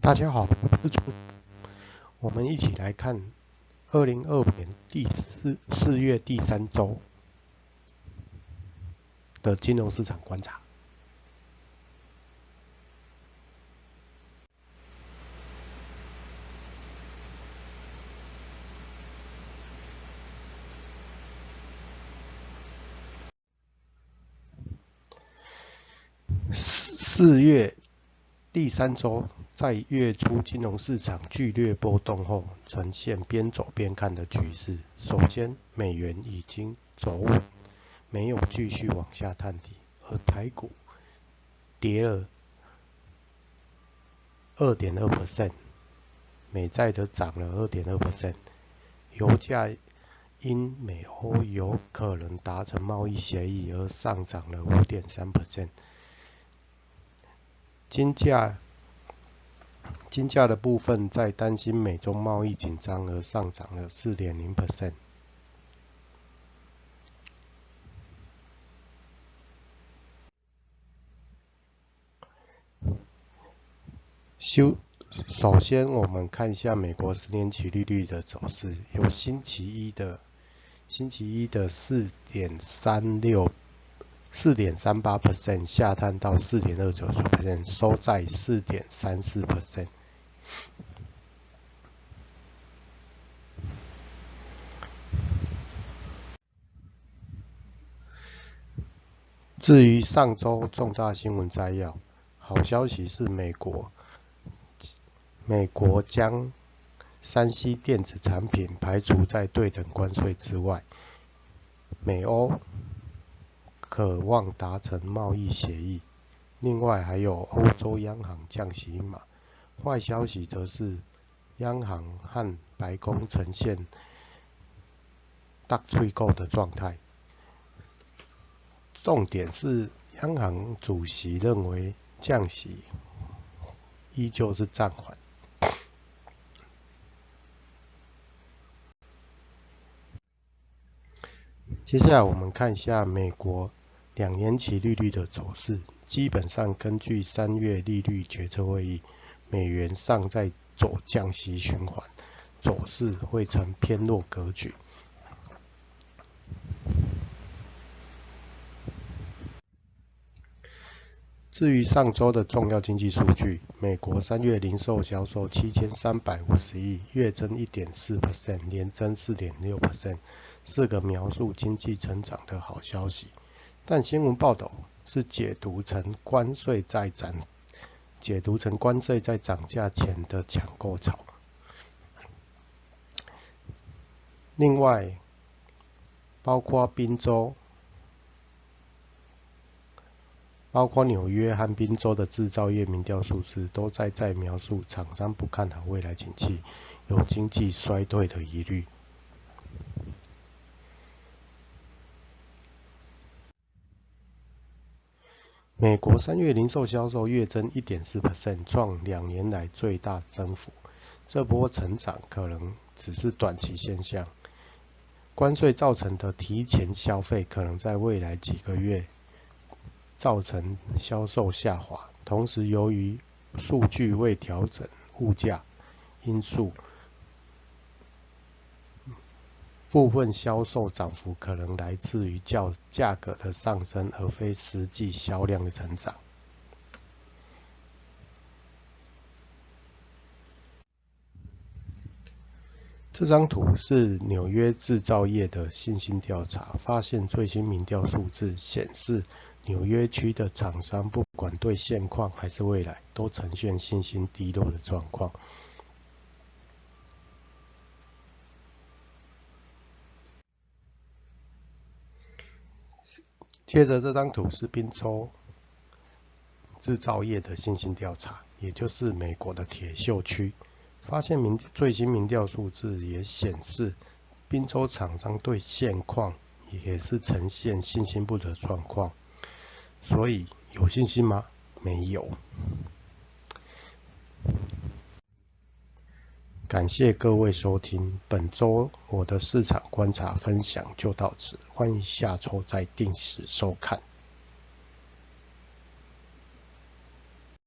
大家好，我們一起來看2025年4月第三週的金融市場觀察。四月第三週，在月初金融市場劇烈波動後，呈現邊走邊看的局勢。首先，美元已經走穩，沒有繼續往下探底，而台股跌了2.2%，美債則漲了2.2%。油價因美歐有可能達成貿易協議而上漲了5.3%。金價的部分在擔心美中貿易緊張而上漲了4.0%。首先，我們看一下美國10年期利率的走勢，由星期一的4.36。4.38% 下探到4.29%，收在4.34%。至於上週重大新聞摘要，好消息是美國將3C 電子產品排除在對等關稅之外，美歐可望達成貿易協議。另外還有歐洲央行降息一碼。壞消息則是央行和白宮呈現鬥喙鼓的狀態。重點是央行主席認為降息依舊是暫緩。接下來我們看一下美國2年期利率的走勢，基本上根據3月利率決策會議，美元尚在走降息循環，走勢會呈偏弱格局。至於上週的重要經濟數據，美國3月零售銷售7350億，月增1.4%，年增4.6%，是個描述經濟成長的好消息。但新聞報導是解讀成關稅在漲價前的搶購潮。另外，包括紐約和賓州的製造業民調數字，都在描述廠商不看好未來景氣，有經濟衰退的疑慮。美國3月零售銷售月增1.4%，創2年來最大增幅。這波成長可能只是短期現象，關稅造成的提前消費可能在未來幾個月造成銷售下滑。同時，由於數據未調整物價因素，部分銷售漲幅可能來自於價格的上升，而非實際銷量的成長。這張圖是紐約製造業的信心調查，發現最新民調數字顯示，紐約區的廠商不管對現況還是未來，都呈現信心低落的狀況。接着這張圖是賓州製造業的信心調查，也就是美國的鐵鏽區，發現最新民調數字也顯示，賓州廠商對現況也是呈現信心不足的狀況。所以有信心嗎？沒有。感謝各位收聽，本週我的市場觀察分享就到此，歡迎下週再定時收看。